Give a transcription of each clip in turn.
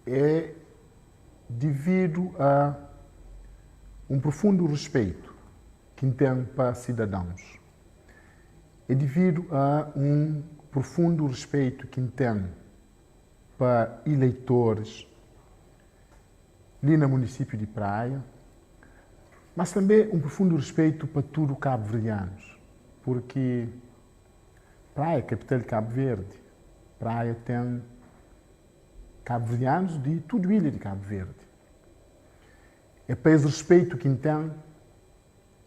É dividu a un profundu ruspetu ki N ten pa sidadãus. É dividu a un profundu ruspetu ki N ten pa ileitoris li na munisípiu di Praia, mas tanbe un profundu ruspetu pa tudu kabuverdianus, purki Praia é kapital di Kabu Verdi, Praia ten Kabuverdianus di tudu ilha di Kabu Verdi. É pa es respeitu ki N ten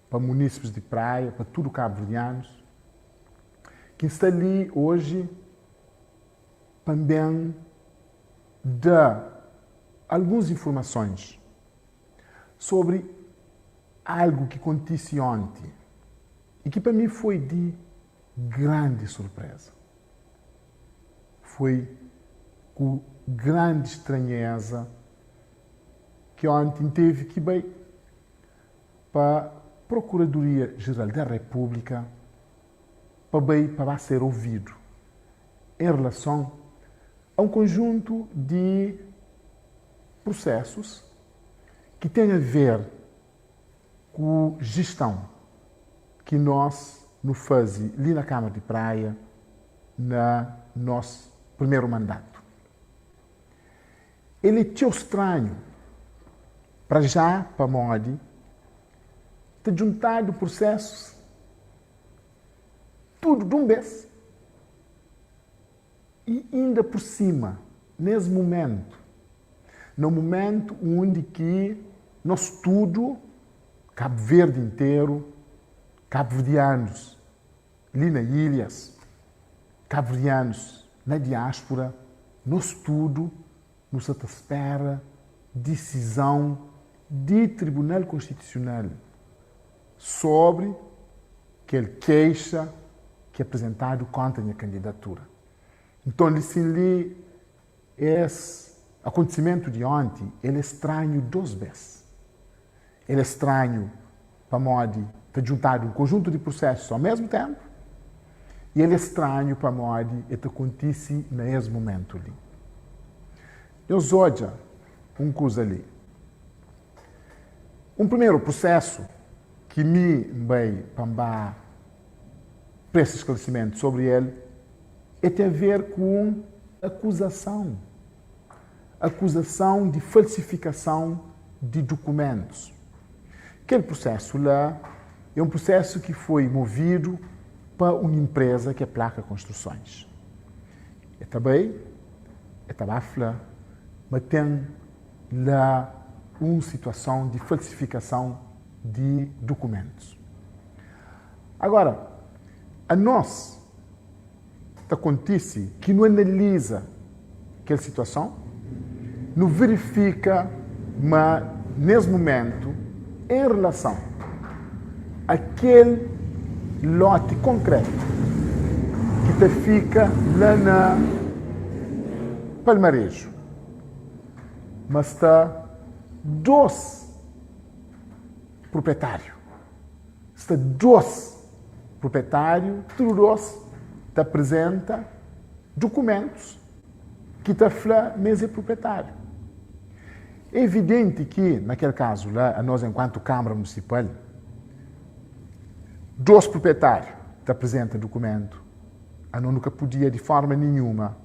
pa munísipis di Praia, pa tudu kabuverdianus, ki N sta li oji pa N ben da alguns informasons sobri algu ki kontise onti i ki pa mi foi di grandi surpreza. Foi ku grandi stranheza ki onti N tevi ki bai pa Prokuradoria Jeral da Repúblika pa bai pa ba ser ovidu en relason a un konjuntu di prusesus ki ten a ver ku jistãu ki nos nu faze li na Kâmara di Praia na nos primeru mandatu. El é txeu stranhu, pra já pamodi ta djuntadu prusesus tudu dun bes i inda pur sima nes mumentu, na un mumentu undi ki nos tudu, Kabu Verdi interu, kabuverdianus li na ilhas, kabuverdianus na diáspura, nos tudu nu sa ta spera disizãu di Tribunal Konstitusional sobri kel keixa ki aprizentadu kontra nha kandidatura. Nton, li sin li, es akontisimentu di onti, el é stranhu dos bes. El é stranhu pamodi ta djuntadu un konjuntu di prusesus au mesmu tenpu i el é stranhu pamodi el ta kontise na es mumentu li. Nhos odja un kuza li. Un primeru prusesu ki mi N bai pa N ba presta sklarisimentu sobri el, e ten a ver ku un akuzason, akuzason di falsifikason di dukumentus. Kel prusesu la é un prusesu ki foi movidu pa un inpreza ki é Plaka Konstrusões. E ta bai, e ta ba fla ma ten la un situason di falsifikason di dukumentus. Agora, anos ta kontise ki nu analiza kel situason, nu verifika ma nes mumentu, en relason a kel loti konkretu ki ta fika la na Palmareju, ma sta dos prupetáriu. Sta dos prupetáriu, tudu dos ta aprizenta dukumentus ki ta fla ma es é prupetáriu. É evidenti ki, na kel kazu la, anos enkuantu Kâmara Munisipal, dos prupetáriu ta aprizenta dukumentu, anos nu ka pudia di forma ninhuma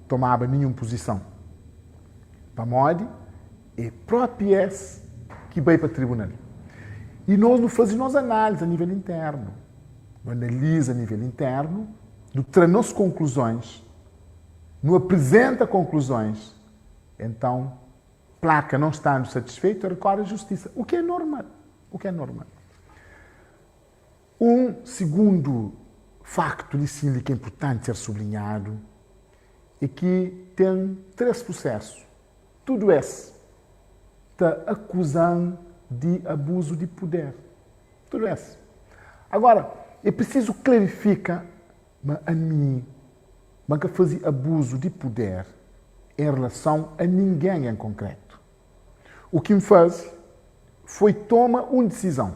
tomaba ninhun puzison. Pamodi é propi es ki bai pa tribunal. I nos nu faze nos análise a nível internu. Nu analiza a nível internu, nu tra nos konkluzões, nu aprizenta konkluzões, então plaka não estando satisfeito recorre à justiça, o que é normal, o que é normal. Un sigundu faktu li sin li ki é inpurtanti ser sublinhadu é ki ten 3 prusésu, tudu es ta akuza-m di abuzu di puder. Tudu es. Agora, é prisizu klarifika ma ami ma N ka faze abuzu di puder en relason a ningen en konkretu. U ki N faze foi toma un disizon,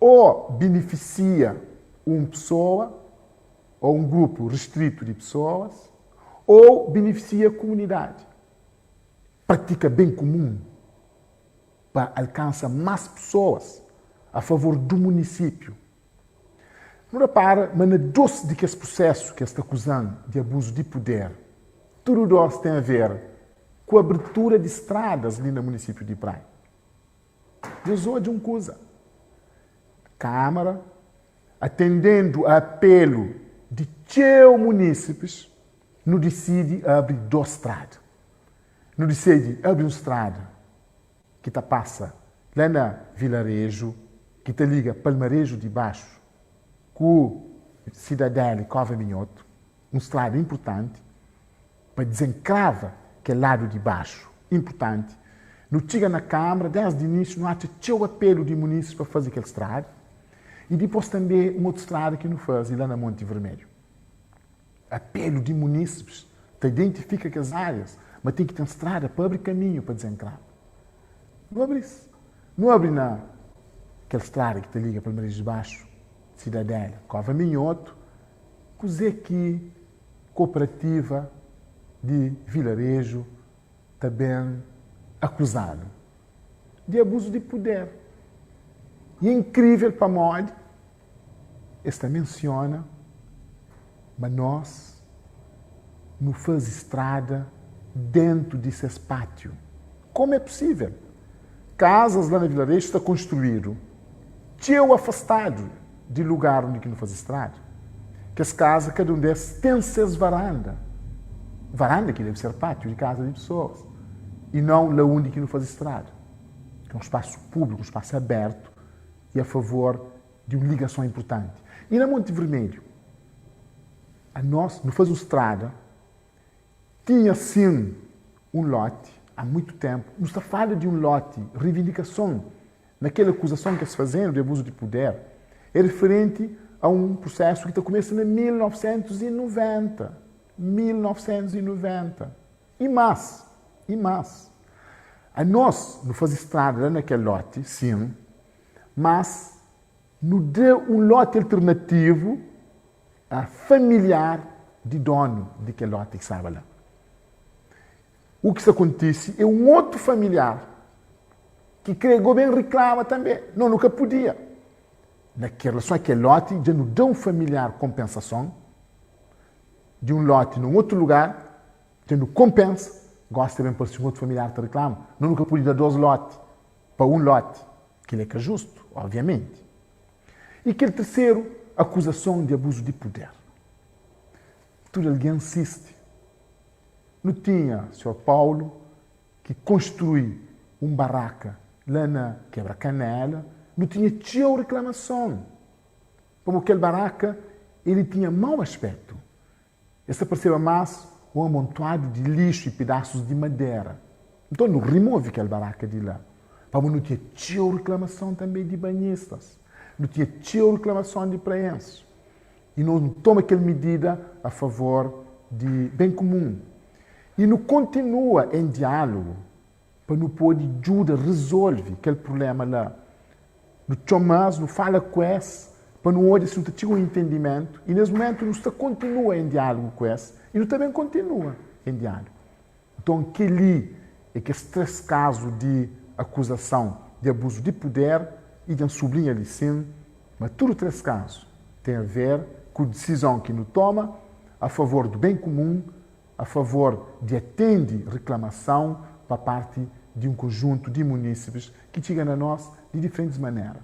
ô binifisia un pesoa ô un grupu restritu di pesoas, ô binifisia kumunidadi. Pratika ben kumun pa alkansa más pesoas a favor du munisípiu. Nu repara ma na dos di kes prusésu ki es ta akuza-m di abuzu di puder, tudu dos ten a ver ku abertura di stradas li na munisípiu di Praia. Nhos odja un kuza, Kámara, atendendu a apelu di txeu munísipis, nu disidi abri dos strada. Nu disidi abri un strada ki ta pasa la na vilareju ki ta liga Palmareju di Baxu ku Sidadela i Kova Minhotu, un strada inpurtanti pa dizenkrava kel ladu di baxu, inpurtanti. Nu txiga na Kâmara, desdi inísiu nu atxa txeu apelu di munísipis pa faze kel strada i dipôs tanbê un otu strada ki nu faze la na Monti Vermelhu. Apelu di munísipis ta identifika kes árias ma ten ki ten strada pa abri kaminhu pa dizenkrava. Nu abri-s. Nu abri na kel strada ki ta liga Palmaris di Baxu, Sidadela, Kova Minhotu. Kuzê ki kooperativa di vilareju ta ben akuza-nu? Di abuzu di puder. I é inkrível pamodi Es ta mensiona ma nos nu faze strada dentu di ses pátiu. Como é possível? Casas la na Vila Reis sta construídu txeu afastadu di lugar undi ki nu faze strada. Kes casa, cada un des ten ses varanda. Varanda ki debe ser pátiu di casa di pessoas e não la undi ki nu faze strada, ki é un spasu públiku, un spasu abertu e a favor di un ligason inpurtanti. I na Monti Vermelhu, anos nu faze un strada, tinha sin un loti a muitu tenpu, nu sta fala di un loti, rivindikason na kel akuzason ki es fazenu di abuzu di puder é riferenti a un prusesu ki ta kumesa na 1990, 1990 i mas, i mas. Anos nu faze strada la na kel loti, sin, Mas nu da un loti alternativu a familiar di donu di kel loti ki staba la. U ki sta kontise é un otu familiar ki kre go ben riklama tanbe. No, nu ka pudia. Na kel relason a kel loti, dja nu da un familiar kompensason di un loti na un otu lugar, dja nu kompensa. Gosi ta ben parse un otu familiar ta riklama. No, nu ka pudi da dos loti. Pa un loti, kel-li é ka justu, obviamenti. I kel terseru akuzason di abuzu di puder. Tudu algen sisti. Nu tinha Senhor Paulu ki konstrui un baraka la na Kebra Kanela, nu tinha txeu riklamason pamodi kel baraka el tinha mau aspetu. Es ta parseba más un amontoadu di lixu i pedasus di madera. Nton, nu rimove kel baraka di la, pamodi nu tinha txeu riklamason tanbê di banhistas. Nu tinha txeu riklamason di praenses. I nos nu toma kel midida a favor di ben kumun. I nu kontinua en diálugu pa nu pode djuda rezolve kel prubléma la. Nu txoma-s, nu fala ku es pa nu odja si nu ta txiga un intendimentu i nes mumentu nu sta kontinua en diálugu ku es i nu ta ben kontinua en diálugu. Nton kel-li é kes 3 kazu di akuzason di abuzu di puder i dja N sublinha li sin ma tudu 3 kazu ten a ver ku disizon ki nu toma a favor du ben kumun, a favor di atende riklamason pa parti di un konjuntu di munísipis ki txiga na nos di diferentis manera.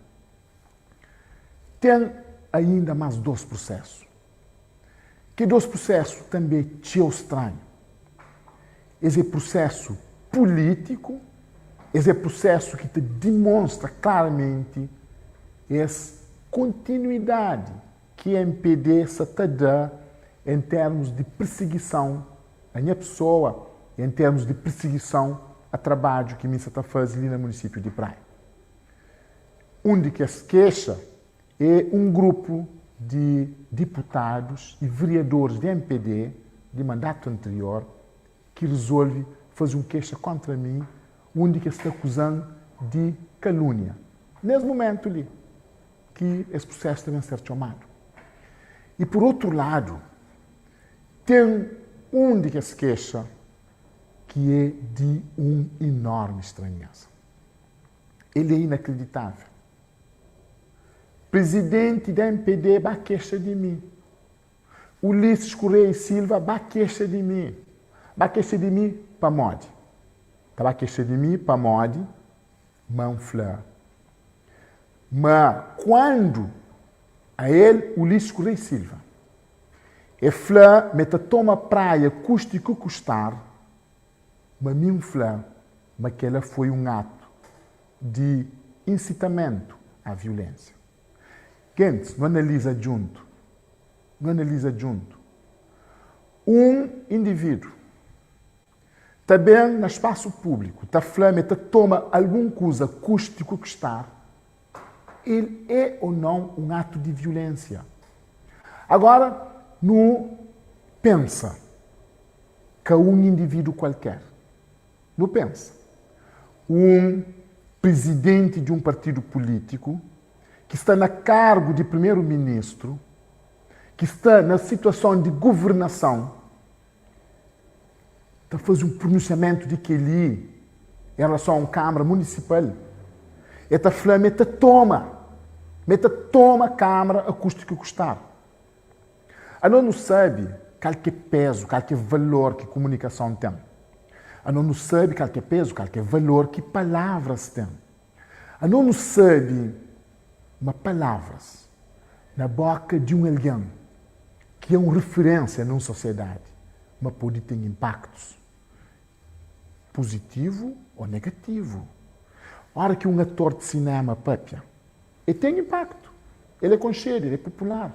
Ten ainda más dos prusésu. Ke dos prusésu tanbê txeu stranhu. Es é prusésu pulítiku, es é prusésu ki ta dimonstra klaramenti es kontinuidadi ki mpd sa ta da en termus di pirsigison a nha pesoa i en termus di pirsigison a trabadju ki mi sa ta faze li na munisipiu di Praia. Un di kes kexa é un grupu di diputadus i veriadoris di mpd di mandatu anterior ki rizolve faze un kexa kontra mi undi ki es ta akuza-m di kalúnia. Nes mumentu li, ki es prusesu ta ben ser txomadu. I pur otru ladu, ten un di kes kexa ki Ki é di un enormi stranheza. El é inacreditável. Presidenti da mpd ba kexa di mi. Ulisses Correia e Silva ba kexa di mi. Ba kexa di mi pamodi? Ta ba kexa di mi pamodi ma N fla ma kuandu a el Ulisses Correia e Silva e fla ma e ta toma praia kusti ku kustar, ma mi N fla ma kela foi un atu di insitamentu a viulensia. Gentis, nu analiza djuntu. Nu analiza djuntu. Un individu ta ben na spasu públiku ta fla ma el ta toma algun kuza kusti ku kustar, el é ô nau un atu di viulensia? Agora, nu pensa ka un individu kualker. Nu pensa, un prizidenti di un partidu pulítiku ki sta na kargu di primeru-ministru, ki sta na situason di guvernason, ta faze un prununsiamentu di kel-li en relason a un Kámara Munisipal, el ta fla ma el ta toma, ma el ta toma Kámara a kustu ki kustar. Anos nu sabe kal ki é pézu, kal ki é valor ki kumunikason ten. Anos nu sabe kal ki é pézu, kal ki é valor ki palavras ten. Anos nu sabe ma palavras na bóka di un algen ki é un referénsia na un sosiedadi ma pode ten inpaktus puzitivu ô negativu. Óra ki un ator di sinéma pâpia, el ten inpaktu, el é konxedu, el é popular.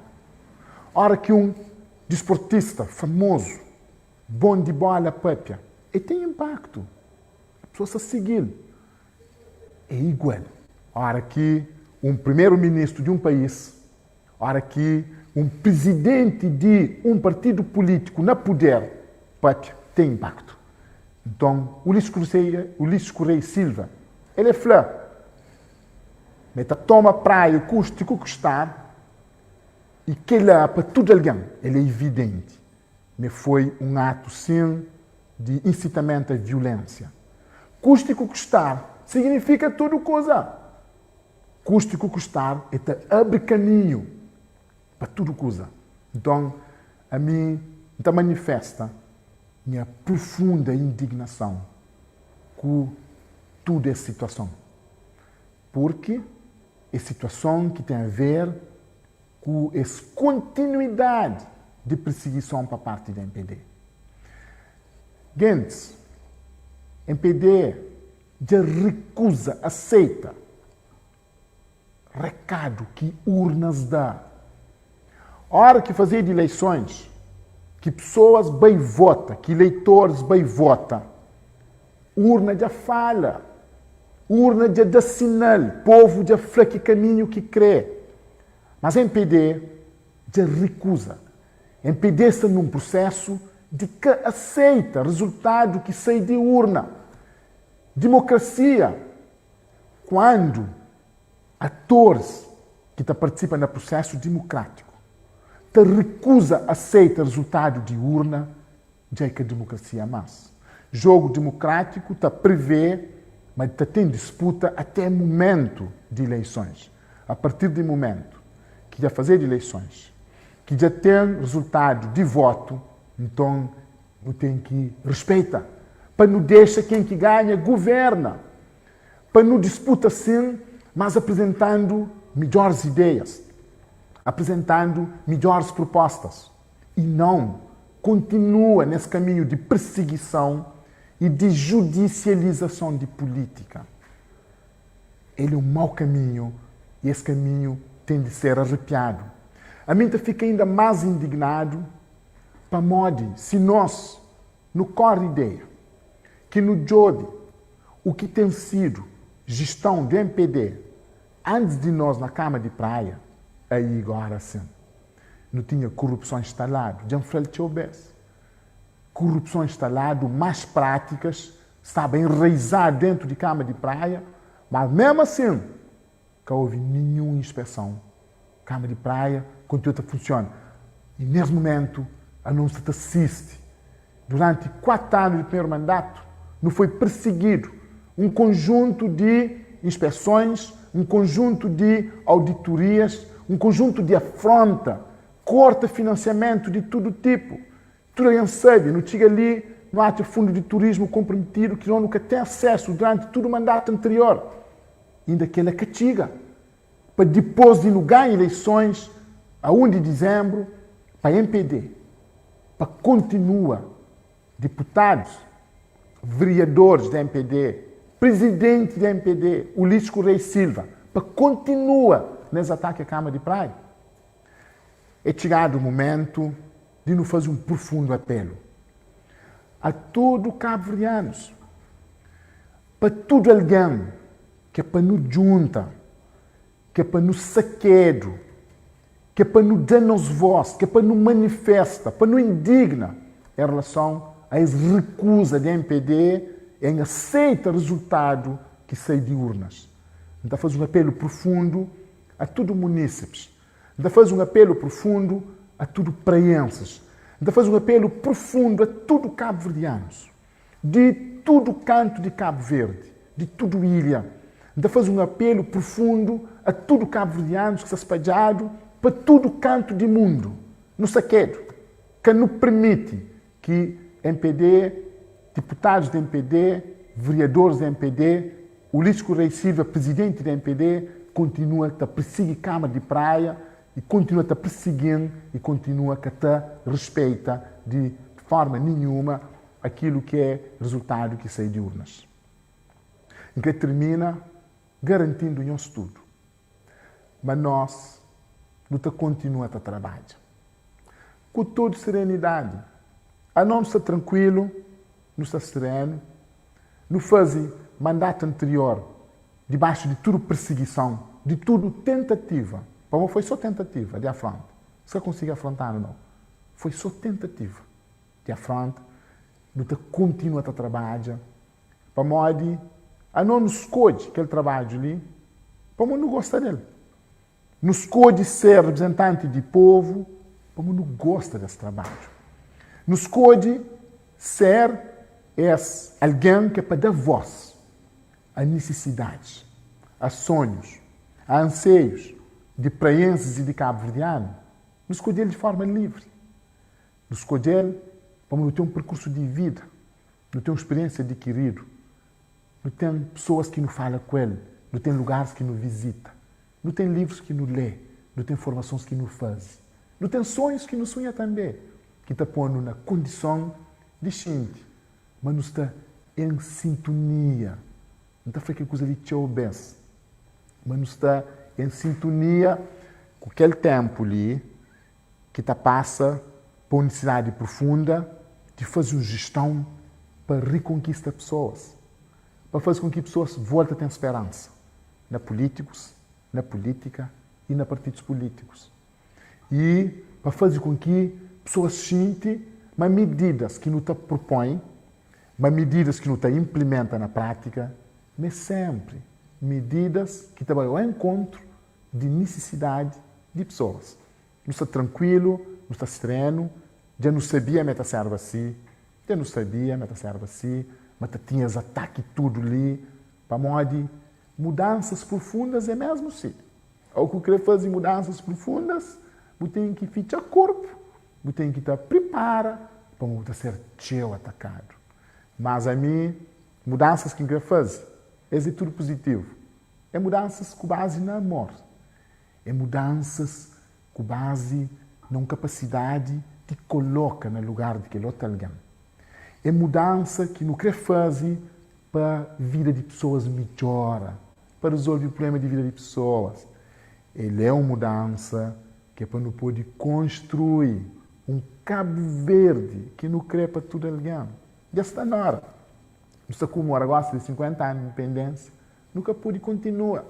Óra ki un disportista famozu, bon di bóla pâpia, el ten inpaktu, pesoas ta sigi-l. É igual óra ki un primeru-ministru di un país, óra ki un prizidenti di un partidu pulítiku na puder pâpia, ten inpaktu. Nton, Ulisses Correia e Silva, el é fla ma el ta toma praia kusti ku kustar i kel-la pa tudu algen el é ividenti ma foi un atu sin di insitamentu a viulénsia. Kusti ku kustar siginifika tudu kuza. Kusti ku kustar e ta abri kaminhu pa tudu kuza. Nton, ami N ta manifesta nha prufunda indignason ku tudu es situason, purki é situason ki ten a ver ku es kontinuidadi di pirsigison pa parti di mpd. Gentis, mpd dja rikuza aseita rekadu ki urnas da. Ora ki fazedu ileisons, ki pesoas bai vota, ki ileitoris bai vota, urna dja fala, urna dja da sinal, povu dja fla ki kaminhu ki kre. Mas mpd dja rikuza. Mpd sta nun prusesu di ka aseita rezultadu ki sai di urna. Dimokrasia, kuandu atoris ki ta partisipa na prusesu dimokrátiku ta rikuza aseita rezultadu di urna, dja é ka dimokrasia más. Jogu dimokrátiku ta prevê ma ta ten disputa até mumentu di ileisons. A partir di mumentu ki dja fazedu ileisons, ki dja ten rezultadu di votu, nton nu ten ki respeita pa nu dexa ken ki ganha guverna, pa nu disputa sin, mas aprezentandu midjoris ideias, aprezentandu midjoris prupostas. I não kontinua nes kaminhu di pirsigison i di judisializason di pulítika. El é un mau kaminhu i es kaminhu ten di ser arrepiadu. Ami N ta fika inda más indignadu pamodi si nos nu kóre ideia ki nu djobe u ki ten sidu jistãu di mpd antis di nos na kama di praia, aí gora sin. Nu tinha korupson instaladu, dja N fla-l txeu bês. Korupson instaladu, más prátikas staba enraizadu déntu di kama di praia, mas mésmu asin ka houve ninhun inspeson. Kama di praia kontinua ta funsiona. I nes mumentu anos sta ta sisti, duranti 4 anu di primeru mandatu. Nu foi persigidu. Un konjuntu di inspesons, un konjuntu di auditorias, un konjuntu di afronta, korta finansiamentu di tudu tipu. Tudu algen sabe, nu txiga li, nu atxa fundu di turismu konprometidu ki nu ka ten asesu duranti tudu mandatu anterior. Inda kela ka txiga pa dipos di nu ganha ileisons a 1 di dizenbru pa MPD pa kontinua diputadus, veriadoris di MPD, prizidenti di MPD, Ulisses Correia Silva pa kontinua nes ataki a Kama di Praia. É txigadu mumentu di nu faze un profundu apelu a tudu kabuverdianus, pa tudu algen ki é pa nu djunta, ki é pa nu sakedu, ki é pa nu da nos vós, ki é pa nu manifesta, pa nu indigna en relason a es rekuza di mpd en aseita rezultadu ki sai di urnas. N ta faze un apelu profundu a tudu munísipis N ta faze un apelu profundu a tudu praienses. N ta faze un apelu profundu a tudu kabuverdianus, di tudu kantu di Kabu Verdi, di tudu ilha. N ta faze un apelu profundu a tudu kabuverdianus ki sta spadjadu pa tudu kantu di mundu. Nu sakedu. Ka nu permiti ki mpd, diputadus di mpd, veriadoris di mpd, Ulisses Correia Silva, prizidenti di mpd, kontinua ta pirsigi Kamara di Praia i kontinua ta pirsigi-m i kontinua ka ta rispeita di forma ninhuma akilu ki é rizultadu ki sai di urnas. N kre tirmina garantindu nhos tudu ma nos nu ta kontinua ta trabadja ku tudu serenidadi. Anos nu sta trankuilu, nu sta serenu, nu faze mandatu anterior dibaxu di tudu pirsigison, di tudu tentativa, pamodi foi so tentativa di afronta, es ka konsigi afronta-nu nau, foi so tentativa di afronta, nu ta kontinua ta trabadja Pamodi anos nu skodje kel trabadju li pamodi nu gosta del. Nu skodje ser reprezentanti di povu pamodi nu gosta des trabadju. Nu skodje ser es algen ki é pa da vós a nisisidadis, a sonhus, a anseius di praiensis i di kabuverdianu. Nu skodje-l di forma livri. Nu skodje-l pamodi nu ten un perkursu di vida. Nu ten un spiriénsia adikiridu, nu ten pesoas ki nu fala ku el, nu ten lugaris ki nu vizita, nu ten livrus ki nu lé, nu ten formasons ki nu faze, nu ten sonhus ki nu sunha tanbê, ki ta pô-nu na kondison di xinti ma nu sta en sintonia. N ta fla kel kuza li txeu bês, ma nu sta en sintonia ku kel ténpu li ki ta pasa pa un nisisidadi profunda di faze un jeston pa rikonkista pesoas, pa faze kon ki pesoas volta ten speransa na pulitikus, na pulitika i na partidus pulitikus i pa faze kon ki pesoas xinti ma mididas ki nu ta propõe, ma mididas ki nu ta inplimenta na pratika, ma é senpri mididas ki ta bai ao enkontru di nisisidadi di pesoas. Nu sta trankuilu, nu sta serenu, dja nu sabia ma e ta sérba si, dja nu sabia ma e ta sérba si, ma ta tinha es ataki tudu li, pamodi mudansas profundas é mesmu si. Ô ku kre faze mudansas profundas, bu ten ki fitxa korpu, bu ten ki ta pripara pamodi bu ta ser txeu atakadu. Mas ami, mudansas ki N kre faze, es é tudu puzitivu. É mudansas ku bazi na amor. É mudansas ku bazi na un kapasidadi di koloka na lugar di kel otu algen. É mudansa ki nu krê faze pa vida di pesoas midjora, pa rezolve prubléma di vida di pesoas. El é un mudansa ki é pa nu pode konstrui un Kabu Verdi ki nu krê pa tudu algen. Dja sta na óra. Nu sta kumemora gósi di 50 anu di indipendénsia. Nu ka pode kontinua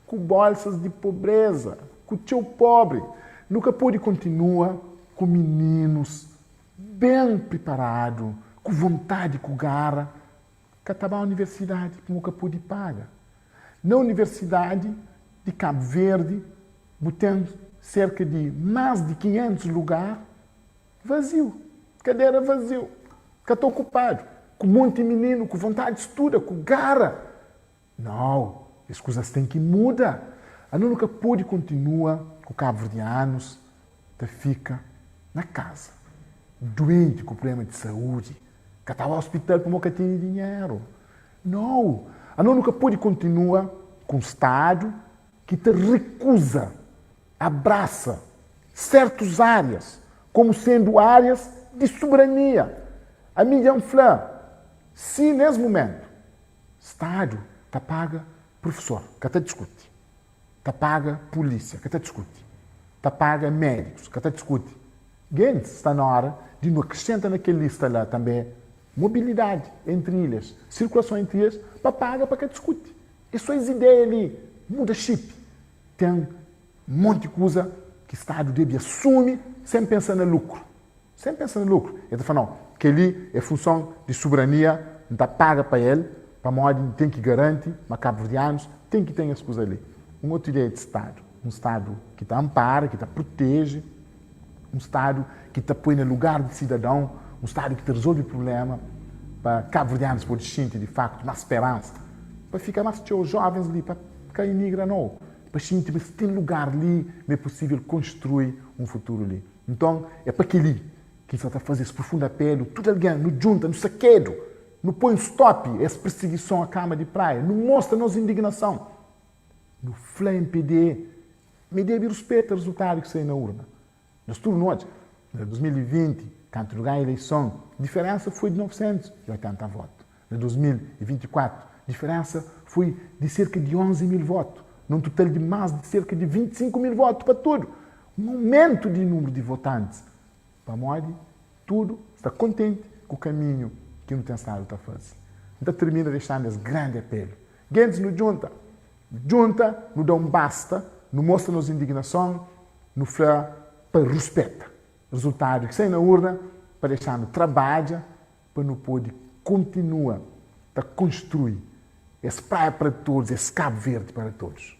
ku bolsas di pobreza, ku txeu pobri. Nu ka pode kontinua ku mininus ben priparadu, ku vontadi, ku gara, ka ta ba universidadi pamo ka pode paga. Na universidadi di Kabu Verdi bu ten serka di más di 500 lugar vaziu, kadera vaziu, ka ta okupadu. Ku monti mininu ku vontadi di studa, ku gara. Nau, es kuzas ten ki muda. Anu nu ka pode kontinua ku kabuverdianus ta fika na kaza, duenti ku prublema di saúdi, ka ta ba ospital pamodi ka tene dinheru. Nau, anu nu ka pode kontinua ku un stadu ki ta rikuza abrasa sertus árias komu sendu árias di soberania. Ami dja N fla si nes mumentu Stadu ta paga prufesor, ka ta diskuti. Ta paga pulisia, ka ta diskuti. Ta paga medikus, ka ta diskuti. Gentis, sta na ora di nu akresenta na kel lista la tanbe mobilidadi entri ilhas, sirkulason entri ilhas, pa paga pa ka diskuti. E so es ideia li muda xip. Ten monti kuza ki Stadu debe asumi sen pensa na lukru. Sen pensa na lukru, el ta fla, Nau, kel-li é funson di soberania, N ta paga pa el, pamodi N ten ki garanti ma kabuverdianus ten ki ten es kuza li. Un otu ideia di Stadu, un Stadu ki ta anpara, ki ta proteje, un Stadu ki ta poi na lugar di sidadon, un Stadu ki ta rezolve prubléma pa kabuverdianus pode xinti di faktu más speransa, pa fika más txeu jóvens li, pa ka imigra nau, pa xinti ma es ten lugar li, ma é pusível konstrui un futuru li. Nton, é pa kel-li ki N sa ta faze es profundu apélu, tudu algen, nu djunta, nu sakedu, nu poi un stop es pirsigison a kama di praia, nu mostra nos indignason, nu fla mpd ma e debe ruspeta rezultadu ki sai na urna. Nos tudu nu odja, na 2020, kantu nu ganha ileison, diferensa foi di 980 votu. Na 2024, diferensa foi di serka di 11 mil votu, nun tutal di más di serka di 25 mil votu pa tudu. Un aumentu di nunbru di votantis, pamodi tudu sta kontenti ku kaminhu ki nu ten stadu ta faze. N ta tirmina dexandu es grandi apelu, Gentis, nu djunta! Nu djunta, nu da un basta, nu mostra nos indignason, nu fla pa ruspeta rezultadu ki sai na urna, pa dexa-nu trabadja pa nu pode kontinua ta konstrui es Praia para Todos, es Cabo Verde para Todos.